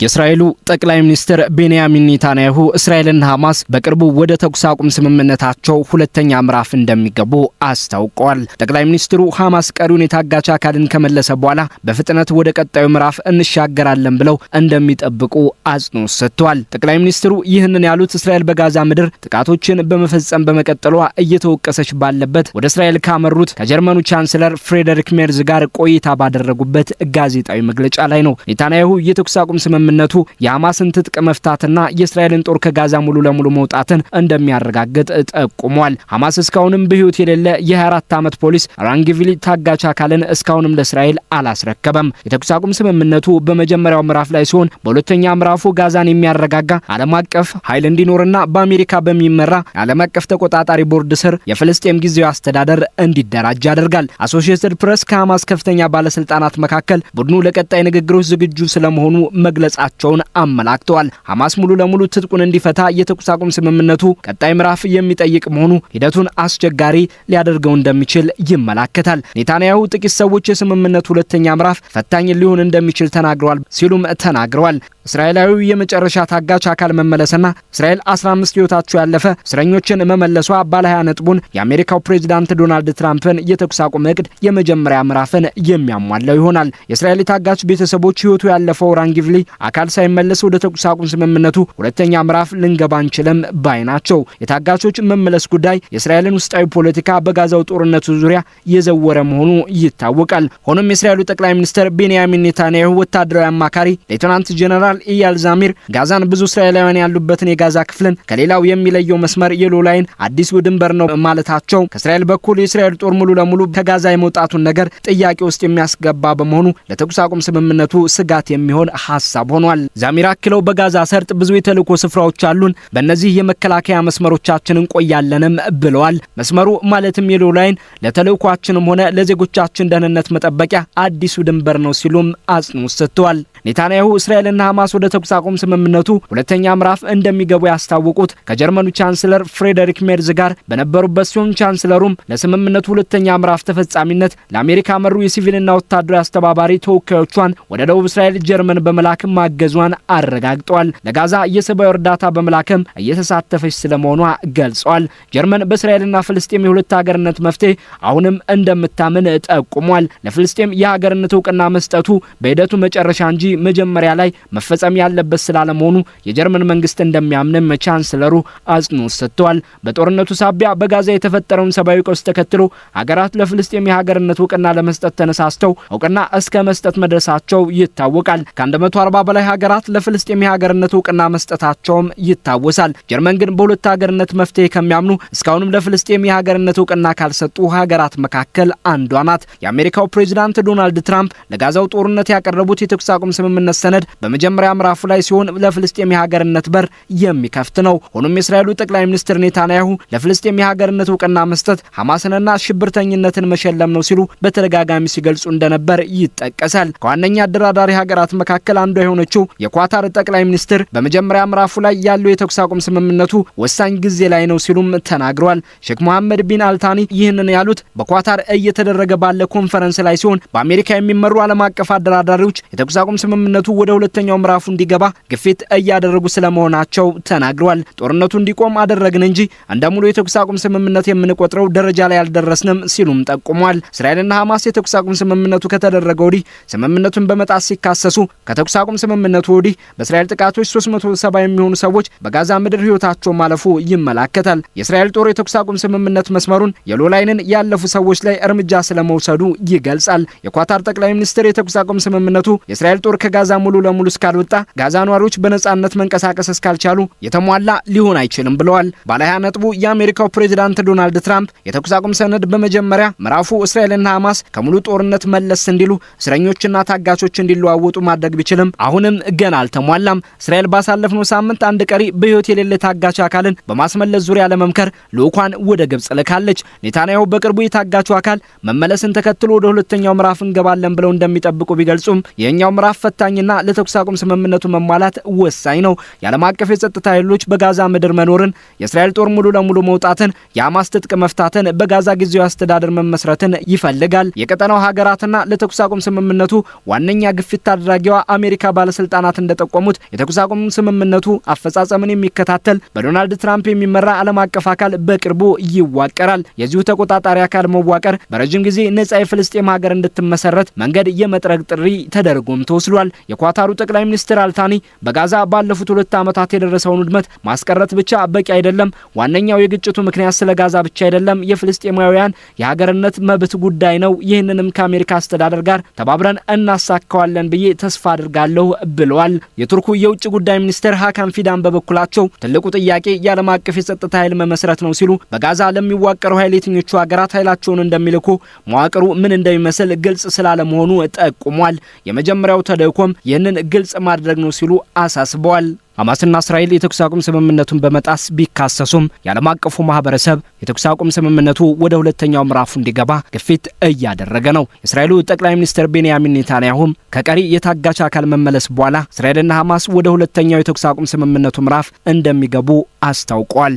የእስራኤሉ ጠቅላይ ሚኒስትር ቤንያሚን ኔታንያሁ እስራኤልና ሐማስ በቅርቡ ወደ ተኩስ አቁም ስምምነታቸው ሁለተኛ ምዕራፍ እንደሚገቡ አስታውቀዋል። ጠቅላይ ሚኒስትሩ ሐማስ ቀሪውን የታጋች አካልን ከመለሰ በኋላ በፍጥነት ወደ ቀጣዩ ምዕራፍ እንሻገራለን ብለው እንደሚጠብቁ አጽንኦት ሰጥተዋል። ጠቅላይ ሚኒስትሩ ይህንን ያሉት እስራኤል በጋዛ ምድር ጥቃቶችን በመፈጸም በመቀጠሏ እየተወቀሰች ባለበት ወደ እስራኤል ካመሩት ከጀርመኑ ቻንስለር ፍሬደሪክ ሜርዝ ጋር ቆይታ ባደረጉበት ጋዜጣዊ መግለጫ ላይ ነው። ኔታንያሁ የተኩስ አቁም ስምምነቱ የሐማስን ትጥቅ መፍታትና የእስራኤልን ጦር ከጋዛ ሙሉ ለሙሉ መውጣትን እንደሚያረጋግጥ ጠቁሟል። ሐማስ እስካሁንም በሕይወት የሌለ የ24 ዓመት ፖሊስ ራንግቪሊ ታጋች አካልን እስካሁንም ለእስራኤል አላስረከበም። የተኩስ አቁም ስምምነቱ በመጀመሪያው ምዕራፍ ላይ ሲሆን በሁለተኛ ምዕራፉ ጋዛን የሚያረጋጋ ዓለም አቀፍ ኃይል እንዲኖርና በአሜሪካ በሚመራ ዓለም አቀፍ ተቆጣጣሪ ቦርድ ስር የፍልስጤም ጊዜያዊ አስተዳደር እንዲደራጅ ያደርጋል። አሶሺየትድ ፕሬስ ከሐማስ ከፍተኛ ባለስልጣናት መካከል ቡድኑ ለቀጣይ ንግግሮች ዝግጁ ስለመሆኑ መግለጻቸውን አመላክተዋል። ሐማስ ሙሉ ለሙሉ ትጥቁን እንዲፈታ የተኩስ አቁም ስምምነቱ ቀጣይ ምዕራፍ የሚጠይቅ መሆኑ ሂደቱን አስቸጋሪ ሊያደርገው እንደሚችል ይመላከታል። ኔታንያሁ ጥቂት ሰዎች የስምምነቱ ሁለተኛ ምዕራፍ ፈታኝ ሊሆን እንደሚችል ተናግረዋል ሲሉም ተናግረዋል። እስራኤላዊው የመጨረሻ ታጋች አካል መመለስና እስራኤል 15 ሕይወታቸው ያለፈ እስረኞችን መመለሷ ባለ 20 ነጥቡን የአሜሪካው ፕሬዚዳንት ዶናልድ ትራምፕን የተኩስ አቁም እቅድ የመጀመሪያ ምዕራፍን የሚያሟላው ይሆናል። የእስራኤል ታጋች ቤተሰቦች ሕይወቱ ያለፈው ራንጊቭሊ አካል ሳይመለስ ወደ ተኩስ አቁም ስምምነቱ ሁለተኛ ምዕራፍ ልንገባ አንችልም ባይ ናቸው። የታጋቾች መመለስ ጉዳይ የእስራኤልን ውስጣዊ ፖለቲካ በጋዛው ጦርነቱ ዙሪያ የዘወረ መሆኑ ይታወቃል። ሆኖም የእስራኤሉ ጠቅላይ ሚኒስትር ቤንያሚን ኔታንያሁ ወታደራዊ አማካሪ ሌተናንት ጄኔራል ኢያል ዛሚር ጋዛን ብዙ እስራኤላውያን ያሉበትን የጋዛ ክፍልን ከሌላው የሚለየው መስመር yellow line አዲሱ ድንበር ነው ማለታቸው ከእስራኤል በኩል የእስራኤል ጦር ሙሉ ለሙሉ ከጋዛ የመውጣቱን ነገር ጥያቄ ውስጥ የሚያስገባ በመሆኑ ለተኩስ አቁም ስምምነቱ ስጋት የሚሆን ሀሳብ ሆኗል። ዛሚር አክለው በጋዛ ሰርጥ ብዙ የተልእኮ ስፍራዎች አሉን፣ በእነዚህ የመከላከያ መስመሮቻችን እንቆያለንም ብለዋል። መስመሩ ማለትም yellow line ለተልእኳችንም ሆነ ለዜጎቻችን ደህንነት መጠበቂያ አዲሱ ድንበር ነው ሲሉም አጽንኦት ሰጥተዋል። ኔታንያሁ እስራኤልና ሐማስ ወደ ተኩስ አቁም ስምምነቱ ሁለተኛ ምዕራፍ እንደሚገቡ ያስታወቁት ከጀርመኑ ቻንስለር ፍሬደሪክ ሜርዝ ጋር በነበሩበት ሲሆን ቻንስለሩም ለስምምነቱ ሁለተኛ ምዕራፍ ተፈጻሚነት ለአሜሪካ መሩ የሲቪልና ወታደራዊ አስተባባሪ ተወካዮቿን ወደ ደቡብ እስራኤል ጀርመን በመላክ ማገዟን አረጋግጠዋል። ለጋዛ የሰብአዊ እርዳታ በመላክም እየተሳተፈች ስለመሆኗ ገልጸዋል። ጀርመን በእስራኤልና ፍልስጤም የሁለት ሀገርነት መፍትሄ አሁንም እንደምታምን ጠቁሟል። ለፍልስጤም የሀገርነት እውቅና መስጠቱ በሂደቱ መጨረሻ እንጂ መጀመሪያ ላይ መፈጸም ያለበት ስላለመሆኑ የጀርመን መንግስት እንደሚያምንም ቻንስለሩ አጽንኦት ሰጥተዋል። በጦርነቱ ሳቢያ በጋዛ የተፈጠረውን ሰብአዊ ቀውስ ተከትሎ ሀገራት ለፍልስጤም የሀገርነት እውቅና ለመስጠት ተነሳስተው እውቅና እስከ መስጠት መድረሳቸው ይታወቃል። ከ140 በላይ ሀገራት ለፍልስጤም የሀገርነት እውቅና መስጠታቸውም ይታወሳል። ጀርመን ግን በሁለት ሀገርነት መፍትሄ ከሚያምኑ እስካሁንም ለፍልስጤም የሀገርነት እውቅና ካልሰጡ ሀገራት መካከል አንዷ ናት። የአሜሪካው ፕሬዚዳንት ዶናልድ ትራምፕ ለጋዛው ጦርነት ያቀረቡት የተኩስ አቁም ስምምነት ሰነድ በመጀመሪያ ምዕራፉ ላይ ሲሆን ለፍልስጤም የሀገርነት በር የሚከፍት ነው። ሆኖም የእስራኤሉ ጠቅላይ ሚኒስትር ኔታንያሁ ለፍልስጤም የሀገርነት እውቅና መስጠት ሐማስንና ሽብርተኝነትን መሸለም ነው ሲሉ በተደጋጋሚ ሲገልጹ እንደነበር ይጠቀሳል። ከዋነኛ አደራዳሪ ሀገራት መካከል አንዷ የሆነችው የኳታር ጠቅላይ ሚኒስትር በመጀመሪያ ምዕራፉ ላይ ያለው የተኩስ አቁም ስምምነቱ ወሳኝ ጊዜ ላይ ነው ሲሉም ተናግረዋል። ሼክ መሐመድ ቢን አልታኒ ይህንን ያሉት በኳታር እየተደረገ ባለ ኮንፈረንስ ላይ ሲሆን በአሜሪካ የሚመሩ ዓለም አቀፍ አደራዳሪዎች የተኩስ አቁም ስምምነቱ ወደ ሁለተኛው ምዕራፉ እንዲገባ ግፊት እያደረጉ ስለመሆናቸው ተናግረዋል። ጦርነቱ እንዲቆም አደረግን እንጂ እንደ ሙሉ የተኩስ አቁም ስምምነት የምንቆጥረው ደረጃ ላይ አልደረስንም ሲሉም ጠቁሟል። እስራኤልና ሐማስ የተኩስ አቁም ስምምነቱ ከተደረገ ወዲህ ስምምነቱን በመጣስ ሲካሰሱ ከተኩስ አቁም ስምምነቱ ወዲህ በእስራኤል ጥቃቶች 370 የሚሆኑ ሰዎች በጋዛ ምድር ሕይወታቸው ማለፉ ይመላከታል። የእስራኤል ጦር የተኩስ አቁም ስምምነት መስመሩን yellow line ን ያለፉ ሰዎች ላይ እርምጃ ስለመውሰዱ ይገልጻል። የኳታር ጠቅላይ ሚኒስትር የተኩስ አቁም ስምምነቱ የእስራኤል ጦር ከጋዛ ሙሉ ለሙሉ እስካልወጣ ጋዛ ነዋሪዎች በነጻነት መንቀሳቀስ እስካልቻሉ የተሟላ ሊሆን አይችልም ብለዋል። ባለ 20 ነጥቡ የአሜሪካው ፕሬዚዳንት ዶናልድ ትራምፕ የተኩስ አቁም ሰነድ በመጀመሪያ ምዕራፉ እስራኤልና ሐማስ ከሙሉ ጦርነት መለስ እንዲሉ እስረኞችና ታጋቾች እንዲለዋወጡ ማድረግ ቢችልም አሁንም ገና አልተሟላም። እስራኤል ባሳለፍነው ሳምንት አንድ ቀሪ በሕይወት የሌለ ታጋች አካልን በማስመለስ ዙሪያ ለመምከር ልዑኳን ወደ ግብጽ ልካለች። ኔታንያሁ በቅርቡ የታጋቹ አካል መመለስን ተከትሎ ወደ ሁለተኛው ምዕራፍ እንገባለን ብለው እንደሚጠብቁ ቢገልጹም ይህኛው ምዕራፍ ፈታኝና ለተኩስ አቁም ስምምነቱ መሟላት ወሳኝ ነው። የዓለም አቀፍ የጸጥታ ኃይሎች በጋዛ ምድር መኖርን፣ የእስራኤል ጦር ሙሉ ለሙሉ መውጣትን፣ የሐማስ ትጥቅ መፍታትን፣ በጋዛ ጊዜያዊ አስተዳደር መመስረትን ይፈልጋል። የቀጠናው ሀገራትና ለተኩስ አቁም ስምምነቱ ዋነኛ ግፊት አድራጊዋ አሜሪካ ባለስልጣናት እንደጠቆሙት የተኩስ አቁም ስምምነቱ አፈጻጸምን የሚከታተል በዶናልድ ትራምፕ የሚመራ ዓለም አቀፍ አካል በቅርቡ ይዋቀራል። የዚሁ ተቆጣጣሪ አካል መዋቀር በረጅም ጊዜ ነጻ የፍልስጤም ሀገር እንድትመሰረት መንገድ የመጥረግ ጥሪ ተደርጎም ተወስዷል። የኳታሩ ጠቅላይ ሚኒስትር አልታኒ በጋዛ ባለፉት 2 ዓመታት የደረሰውን ውድመት ማስቀረት ብቻ በቂ አይደለም፣ ዋነኛው የግጭቱ ምክንያት ስለ ጋዛ ብቻ አይደለም፣ የፍልስጤማውያን የሀገርነት መብት ጉዳይ ነው። ይህንንም ከአሜሪካ አስተዳደር ጋር ተባብረን እናሳካዋለን ብዬ ተስፋ አድርጋለሁ ብለዋል። የቱርኩ የውጭ ጉዳይ ሚኒስትር ሀካን ፊዳን በበኩላቸው ትልቁ ጥያቄ የዓለም አቀፍ የጸጥታ ኃይል መመስረት ነው ሲሉ በጋዛ ለሚዋቀረው ኃይል የትኞቹ ሀገራት ኃይላቸውን እንደሚልኩ፣ መዋቅሩ ምን እንደሚመስል ግልጽ ስላለመሆኑ ጠቁሟል። የመጀመሪያው ተልእኮም ይህንን ግልጽ ማድረግ ነው ሲሉ አሳስበዋል። ሐማስና እስራኤል የተኩስ አቁም ስምምነቱን በመጣስ ቢካሰሱም የዓለም አቀፉ ማህበረሰብ የተኩስ አቁም ስምምነቱ ወደ ሁለተኛው ምዕራፉ እንዲገባ ግፊት እያደረገ ነው። የእስራኤሉ ጠቅላይ ሚኒስትር ቤንያሚን ኔታንያሁም ከቀሪ የታጋች አካል መመለስ በኋላ እስራኤልና ሐማስ ወደ ሁለተኛው የተኩስ አቁም ስምምነቱ ምዕራፍ እንደሚገቡ አስታውቋል።